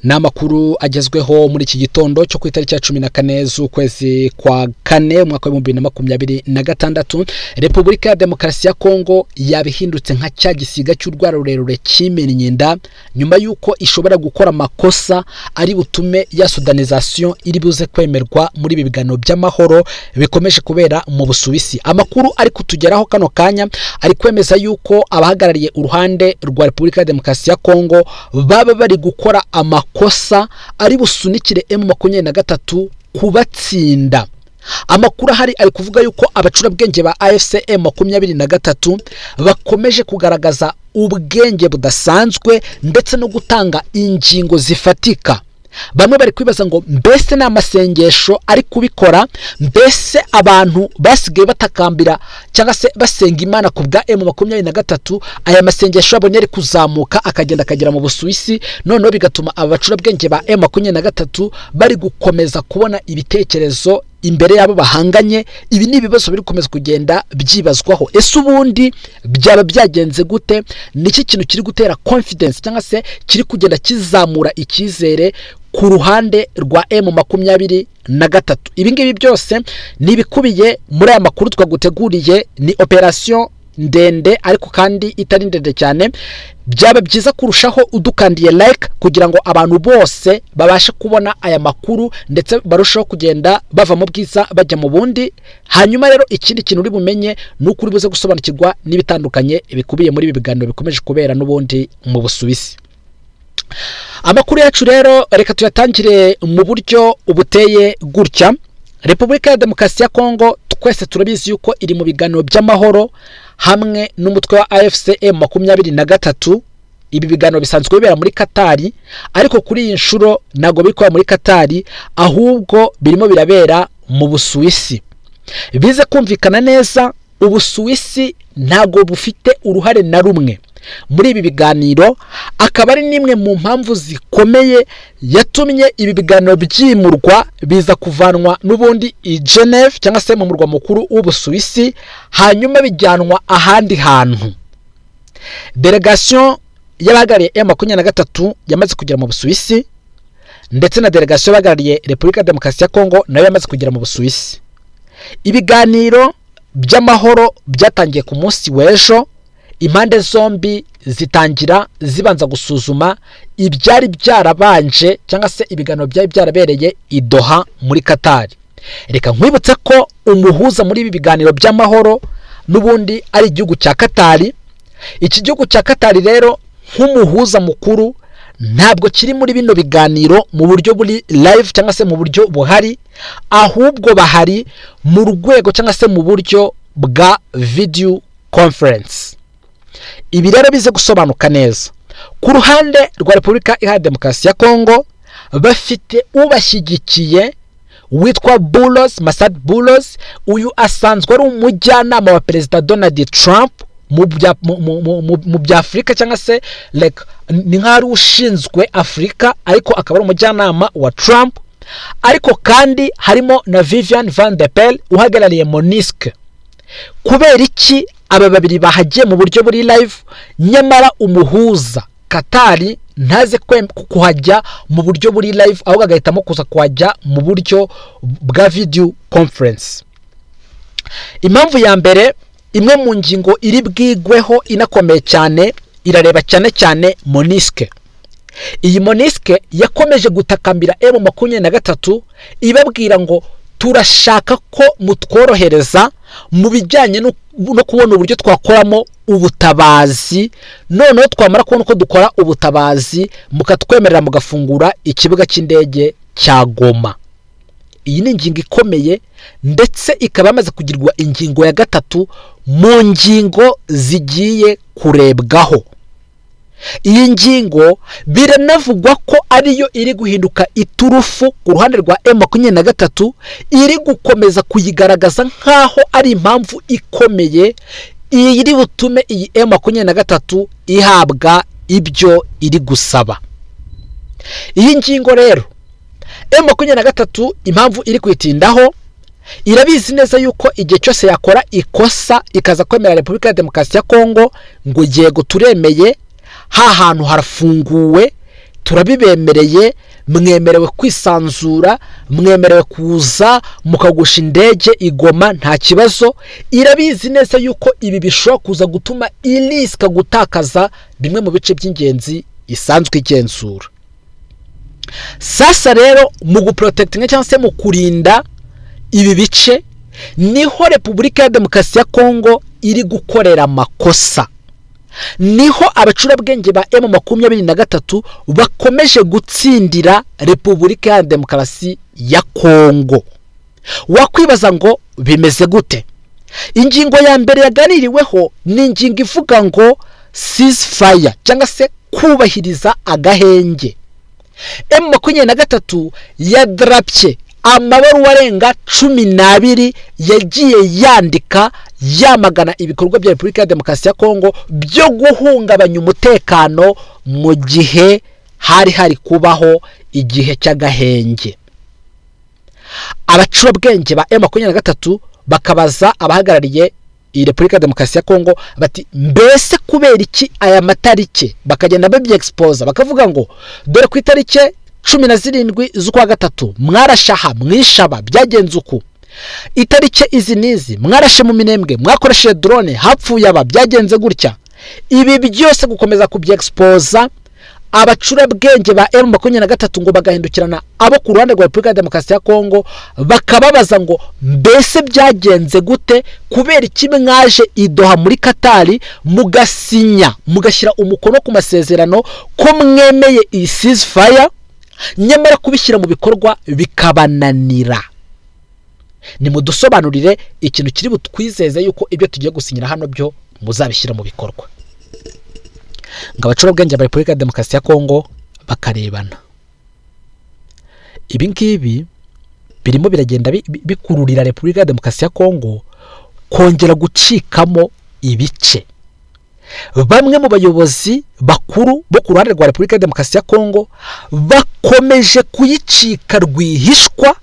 Ni amakuru agezweho muri iki gitondo cyo ku itariki ya 14 z'ukwezi kwa kane, umwaka wa 2026. Repubulika ya Demokarasi ya Kongo yabihindutse nka cya gisiga cy'urwara rurerure kimennye inda, nyuma y'uko ishobora gukora amakosa ari butume ya soudanisation iri buze kwemerwa muri ibi biganiro by'amahoro bikomeje kubera mu Busuwisi. Amakuru ari kutugeraho kano kanya ari kwemeza yuko abahagarariye uruhande rwa Repubulika ya Demokarasi ya Kongo baba bari gukora amakosa ari busunikire M23 kubatsinda. Amakuru ahari ari kuvuga yuko abacurabwenge ba AFC M23 bakomeje kugaragaza ubwenge budasanzwe ndetse no gutanga ingingo zifatika. Bamwe bari kwibaza ngo: mbese ni amasengesho ari kubikora? Mbese abantu basigaye batakambira cyangwa se basenga Imana ku bwa M23, aya masengesho yabonye ari kuzamuka akagenda akagera mu Busuwisi, noneho bigatuma aba bacurabwenge ba M23 bari gukomeza kubona ibitekerezo imbere y'abo bahanganye? Ibi ni ibibazo biri gukomeza kugenda byibazwaho. Ese ubundi byaba byagenze gute? Niki kintu kiri gutera confidence cyangwa se kiri kugenda kizamura icyizere ku ruhande rwa M23? Ibi ngibi byose ni ibikubiye muri aya makuru twaguteguriye. Ni operasiyo ndende ariko kandi itari ndende cyane. Byaba byiza kurushaho udukandiye like kugira ngo abantu bose babashe kubona aya makuru ndetse barusheho kugenda bava mu bwiza bajya mu bundi. Hanyuma rero, ikindi kintu uri bumenye ni uko uri buze gusobanukirwa n'ibitandukanye bikubiye muri ibi biganiro bikomeje kubera n'ubundi mu Busuwisi. Amakuru yacu rero reka tuyatangire mu buryo buteye gutya: Repubulika ya Demokarasi ya Kongo twese turabizi yuko iri mu biganiro by'amahoro hamwe n'umutwe wa AFC M23. Ibi biganiro bisanzwe bibera muri Katari, ariko kuri iyi nshuro ntabwo biri kuba muri Katari, ahubwo birimo birabera mu Busuwisi. Bize kumvikana neza, Ubusuwisi ntabwo bufite uruhare na rumwe muri ibi biganiro, akaba ari n'imwe mu mpamvu zikomeye yatumye ibi biganiro byimurwa, biza kuvanwa n'ubundi i Geneve cyangwa se mu murwa mukuru w'Ubusuwisi, hanyuma bijyanwa ahandi hantu. Délégation y'abahagarariye M23 yamaze kugera mu Busuwisi, ndetse na délégation y'abahagarariye Repubulika ya Demokarasi ya Kongo nayo yamaze kugera mu Busuwisi. Ibiganiro by'amahoro byatangiye ku munsi w'ejo, impande zombi zitangira zibanza gusuzuma ibyari byarabanje cyangwa se ibiganiro byari byarabereye i Doha muri Katari. Reka nkwibutse ko umuhuza muri ibi biganiro by'amahoro n'ubundi ari igihugu cya Katari. Iki gihugu cya Katari rero, nk'umuhuza mukuru, ntabwo kiri muri bino biganiro mu buryo buri live cyangwa se mu buryo buhari, ahubwo bahari mu rwego cyangwa se mu buryo bwa video conference. Ibi rero bize gusobanuka neza: ku ruhande rwa Repubulika Iharanira Demokarasi ya Kongo bafite ubashyigikiye witwa Boulos, Massad Boulos. Uyu asanzwe ari umujyanama wa Perezida Donald Trump mu bya Afurika, cyangwa se like ni nk'aho ari ushinzwe Afurika, ariko akaba ari umujyanama wa Trump. Ariko kandi harimo na Vivian Van de Perre uhagarariye MONUSCO. Kubera iki aba babiri bahagiye mu buryo buri live, nyamara umuhuza Katari ntaze kuhajya mu buryo buri live, ahubwo agahitamo kuza kuhajya mu buryo bwa video conference? Impamvu ya mbere, imwe mu ngingo iri bwigweho inakomeye cyane, irareba cyane cyane MONUSCO. Iyi MONUSCO yakomeje gutakambira M23 ibabwira ngo: turashaka ko mutworohereza mu bijyanye no kubona uburyo twakoramo ubutabazi, noneho twamara kubona uko dukora ubutabazi mukatwemerera mugafungura ikibuga cy'indege cya Goma. Iyi ni ingingo ikomeye, ndetse ikaba yamaze kugirwa ingingo ya gatatu mu ngingo zigiye kurebwaho. Iyi ngingo biranavugwa ko ariyo iri guhinduka iturufu ku ruhande rwa M23, iri gukomeza kuyigaragaza nk'aho ari impamvu ikomeye iri butume iyi M23 ihabwa ibyo iri gusaba. Iyi ngingo rero, M23 impamvu iri kwitindaho, irabizi neza yuko igihe cyose yakora ikosa ikaza kwemera Repubulika ya Demokarasi ya Kongo ngo: yego, turemeye, ha hantu harafunguwe, Turabibemereye, mwemerewe kwisanzura, mwemerewe kuza mukagusha indege i Goma, nta kibazo. Irabizi neza yuko ibi bishobora kuza gutuma irisika gutakaza bimwe mu bice by'ingenzi isanzwe igenzura. Sasa rero, mu guprotectinga cyangwa se mu kurinda ibi bice, niho Repubulika ya Demokarasi ya Kongo iri gukorera amakosa, niho abacurabwenge ba M23 bakomeje gutsindira Repubulika ya Demokarasi ya Kongo. Wakwibaza ngo bimeze gute? Ingingo ya mbere yaganiriweho ni ingingo ivuga ngo ceasefire cyangwa se kubahiriza agahenge. M23 yadarapye amabaruwa arenga 12 yagiye yandika yamagana ibikorwa bya Repubulika ya Demokarasi ya Kongo byo guhungabanya umutekano mu gihe hari hari kubaho igihe cy'agahenge. Abacurabwenge ba M23 bakabaza abahagarariye iyi Repubulika ya Demokarasi ya Kongo bati: "Mbese kubera iki aya matariki?" Bakagenda babyexposa, bakavuga ngo dore ku itariki 17 z'ukwa gatatu mwarashaha mwishaba, byagenze uku; itariki izi n'izi mwarashe mu Minembwe, mwakoresheje drone, hapfuye aba, byagenze gutya. Ibi byose gukomeza kubyexposa, abacurabwenge ba M23 ngo bagahindukirana abo ku ruhande rwa Repubulika ya Demokarasi ya Kongo, bakababaza ngo: "Mbese byagenze gute? Kubera iki mwaje i Doha muri Katari mugasinya, mugashyira umukono ku masezerano ko mwemeye iyi ceasefire, nyamara kubishyira mu bikorwa bikabananira? Nimudusobanurire ikintu kiri butwizeze yuko ibyo tugiye gusinyira hano byo muzabishyira mu bikorwa." Ngo abacurabwenge ba Repubulika ya Demokarasi ya Kongo bakarebana. Ibi ngibi birimo biragenda bikururira Repubulika ya Demokarasi ya Kongo kongera gucikamo ibice. Bamwe mu bayobozi bakuru bo ku ruhande rwa Repubulika ya Demokarasi ya Kongo bakomeje kuyicika rwihishwa,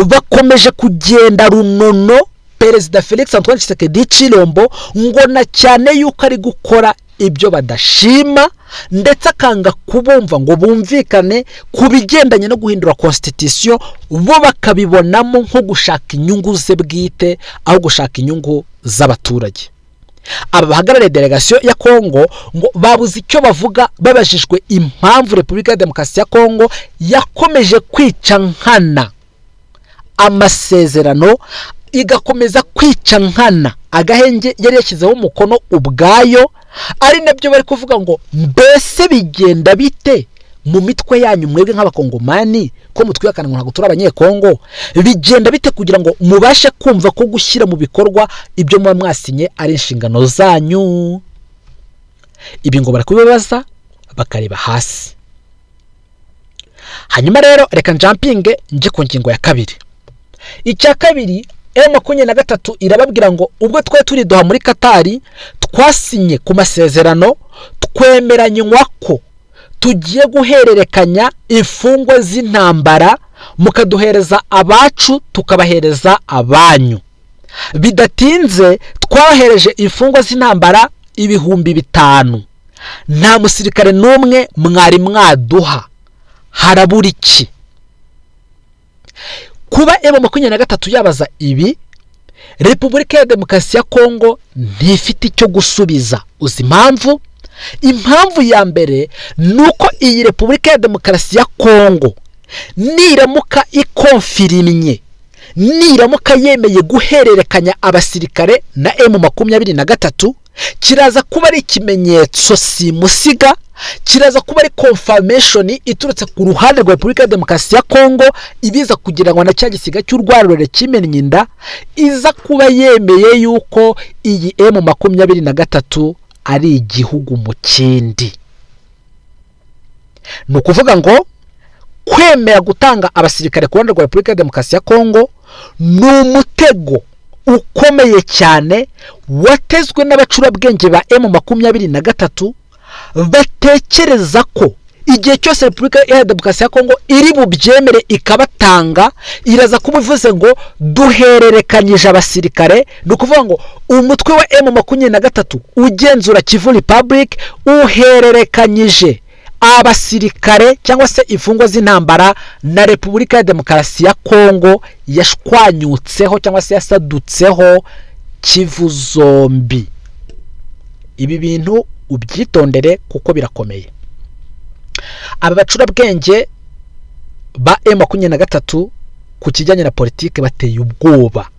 bakomeje kugenda runono Perezida Felix Antoine Tshisekedi Chilombo, ngo na cyane yuko ari gukora ibyo badashima, ndetse akanga kubumva ngo bumvikane ku bigendanye no guhindura constitution, bo bakabibonamo nko gushaka inyungu ze bwite aho gushaka inyungu z'abaturage. Aba bahagarariye delegasiyo ya Kongo ngo babuze icyo bavuga babajijwe impamvu Repubulika ya Demokarasi ya Kongo yakomeje kwica nkana amasezerano, igakomeza kwica nkana agahenge yari yashyizeho umukono ubwayo. Ari nabyo bari kuvuga ngo: "Mbese bigenda bite mu mitwe yanyu mwebwe nk'Abakongomani, ko mutwihakana ngo ntabwo turi Abanyekongo? Bigenda bite kugira ngo mubashe kumva ko gushyira mu bikorwa ibyo muba mwasinye ari inshingano zanyu?" Ibi ngo barakubibaza bakareba hasi. Hanyuma rero reka njumpinge njye ku ngingo ya kabiri. Icya kabiri, M23 irababwira ngo ubwo twari turi Doha muri Katari, twasinye ku masezerano, twemeranywa ko tugiye guhererekanya imfungwa z'intambara, mukaduhereza abacu tukabahereza abanyu. Bidatinze twahereje imfungwa z'intambara 5000, nta musirikare n'umwe mwari mwaduha. Harabura iki? Kuba M23 yabaza ibi, Repubulika ya Demokarasi ya Kongo ntifite icyo gusubiza. Uzi impamvu? Impamvu ya mbere ni uko iyi Repubulika ya Demokarasi ya Kongo niramuka iconfirmye, niramuka yemeye guhererekanya abasirikare na M23, kiraza kuba ari ikimenyetso simusiga, kiraza kuba ari confirmation iturutse ku ruhande rwa Repubulika ya Demokarasi ya Kongo, ibiza kugira ngo na cya gisiga cy'urwarurire kimennye inda, iza kuba yemeye yuko iyi M23 ari igihugu mu kindi. Ni ukuvuga ngo kwemera gutanga abasirikare ku ruhande rwa Repubulika ya Demokarasi ya Kongo ni umutego ukomeye cyane watezwe n'abacurabwenge ba M23, batekereza ko igihe cyose Repubulika ya Demokarasi ya Kongo iri bubyemere ikabatanga, iraza kuba ivuze ngo duhererekanyije abasirikare. Ni ukuvuga ngo umutwe wa M23 ugenzura Kivu Republic uhererekanyije Abasirikare cyangwa se imfungwa z'intambara na Repubulika ya Demokarasi ya Kongo yashwanyutseho cyangwa se yasadutseho Kivu zombi. Ibi bintu ubyitondere kuko birakomeye. Aba bacurabwenge ba M23 ku kijyanye na politiki bateye ubwoba.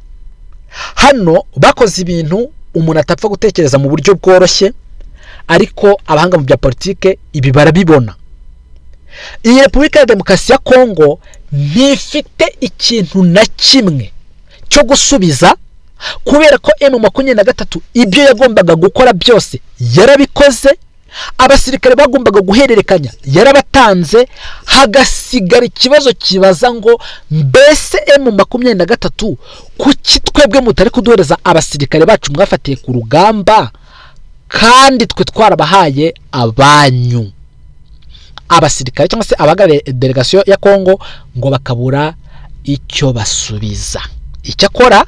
Hano bakoze ibintu umuntu atapfa gutekereza mu buryo bworoshye, ariko abahanga mu bya politiki ibi barabibona. Iyi Repubulika ya Demokarasi ya Kongo ntifite ikintu na kimwe cyo gusubiza, kubera ko M23 ibyo yagombaga gukora byose yarabikoze. Abasirikare bagombaga guhererekanya yarabatanze. Hagasigara ikibazo kibaza ngo: mbese M23, kuki twebwe mutari kuduhereza abasirikare bacu mwafatiye ku rugamba kandi twe twarabahaye abanyu? Abasirikare cyangwa se abahagarariye delegasiyo ya Kongo ngo bakabura icyo basubiza. Icyakora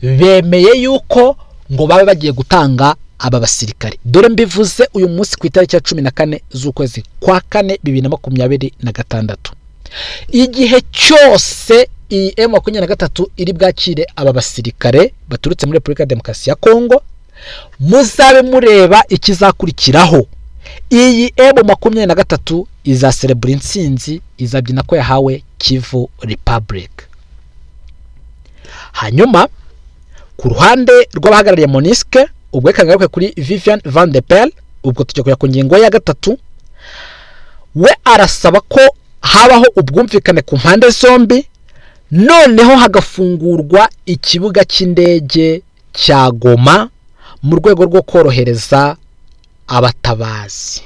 bemeye yuko ngo babe bagiye gutanga aba basirikare. Dore mbivuze uyu munsi ku itariki ya 14 z'ukwezi kwa kane 2026: igihe cyose iyi M23 iri bwakire aba basirikare baturutse muri Repubulika ya Demokarasi ya Kongo, muzabe mureba ikizakurikiraho. Iyi M23 izaserebura intsinzi, izabyina ko yahawe Kivu Republic. Hanyuma ku ruhande rw'abahagarariye MONUSCO, ubwo reka ngaruke kuri Vivian Van de Perre, ubwo tujya kujya ku ngingo ya gatatu. We arasaba ko habaho ubwumvikane ku mpande zombi, noneho hagafungurwa ikibuga cy'indege cya Goma mu rwego rwo korohereza abatabazi.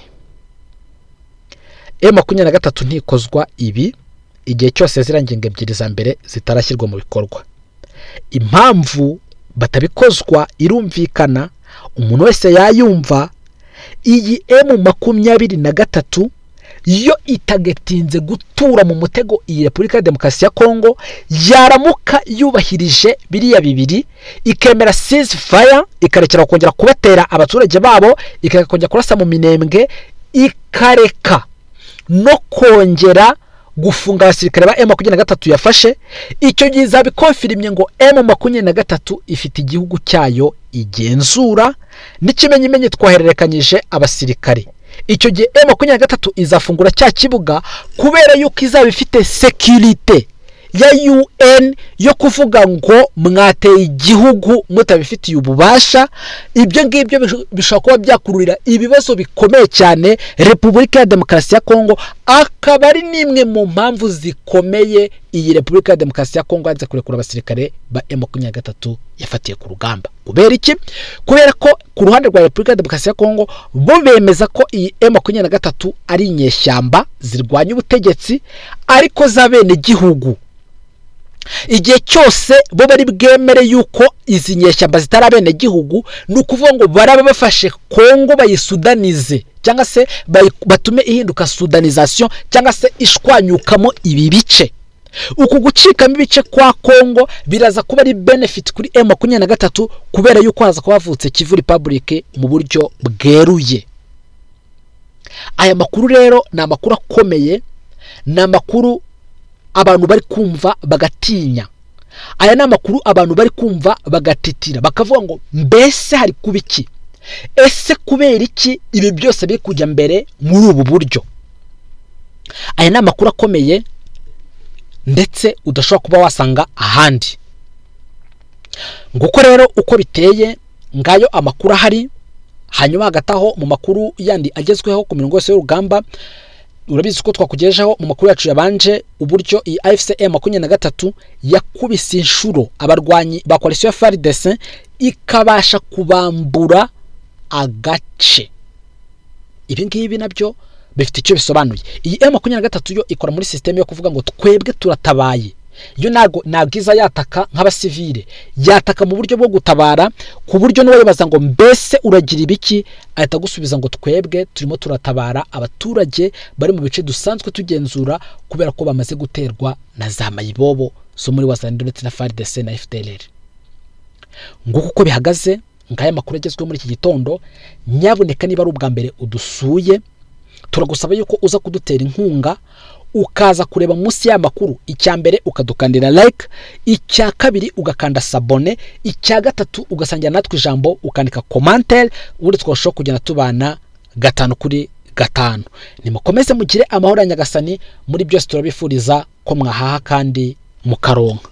M23 ntikozwa ibi igihe cyose ziriya ngingo ebyiri za mbere zitarashyirwa mu bikorwa. Impamvu batabikozwa irumvikana, umuntu wese yayumva. Iyi M23 yo itagetinze gutura mu mutego iyi Repubulika ya Demokarasi ya Kongo. Yaramuka yubahirije biriya bibiri, ikemera ceasefire, ikarekera kongera kubatera abaturage babo, ikareka kongera kurasa mu Minembwe, ikareka no kongera gufunga abasirikare ba M23 yafashe, icyo gihe izaba ikonfirimye ngo M23 ifite igihugu cyayo igenzura. N'ikimenyimenyi twahererekanyije abasirikare. Icyo gihe M23 izafungura cya kibuga, kubera yuko izaba ifite sécurité ya UN yo kuvuga ngo mwateye igihugu mutabifitiye ububasha. Ibyo ngibyo bishobora kuba byakururira ibibazo bikomeye cyane Repubulika ya Demokarasi ya Kongo, akaba ari n'imwe mu mpamvu zikomeye iyi Repubulika ya Demokarasi ya Kongo yanze kurekura abasirikare ba M23 yafatiye ku rugamba. Kubera iki? Kubera ko ku ruhande rwa Repubulika ya Demokarasi ya Kongo bo bemeza ko iyi M23 ari inyeshyamba zirwanya ubutegetsi ariko z'abenegihugu. Igihe cyose bo bari bwemere yuko izi nyeshyamba zitari abenegihugu, ni ukuvuga ngo baraba bafashe Kongo bayisudanize, cyangwa se batume ihinduka soudanisation, cyangwa se ishwanyukamo ibi bice. Uku gucikamo ibice kwa Kongo biraza kuba ari benefit kuri M23, kubera yuko haza kuba havutse Kivu Republic mu buryo bweruye. Aya makuru rero ni amakuru akomeye, ni amakuru abantu bari kumva bagatinya. Aya ni amakuru abantu bari kumva bagatitira, bakavuga ngo: mbese hari kuba iki? Ese kubera iki ibi byose biri kujya mbere muri ubu buryo? Aya ni amakuru akomeye ndetse udashobora kuba wasanga ahandi. Nguko rero uko biteye, ngayo amakuru ahari. Hanyuma hagati aho, mu makuru yandi agezweho ku mirongo yose y'urugamba, urabizi ko twakugejeho mu makuru yacu yabanje uburyo iyi AFC M23 yakubise inshuro abarwanyi ba coalition ya FARDC, ikabasha kubambura agace. Ibi ngibi nabyo bifite icyo bisobanuye. Iyi M23 yo ikora muri système yo kuvuga ngo twebwe turatabaye. Yo ntabwo iza yataka nk'abasivile, yataka mu buryo bwo gutabara, ku buryo n'uwayibaza ngo: mbese uragira ibiki?, ahita agusubiza ngo: twebwe turimo turatabara abaturage bari mu bice dusanzwe tugenzura, kubera ko bamaze guterwa na za mayibobo zo muri Wazalendo ndetse na FARDC na FDLR. Nguko uko bihagaze. Ngaya makuru agezweho muri iki gitondo. Nyabuneka, niba ari ubwa mbere udusuye, Turagusaba yuko uza kudutera inkunga, ukaza kureba munsi y'amakuru. Icya mbere, ukadukandira like; icya kabiri, ugakanda s'abonner; icya gatatu, ugasangira natwe ijambo, ukandika commentaire, ubundi twarushaho kugenda tubana gatanu kuri gatanu. Nimukomeze mugire amahoro ya Nyagasani muri byose. Turabifuriza ko mwahaha kandi mukaronka.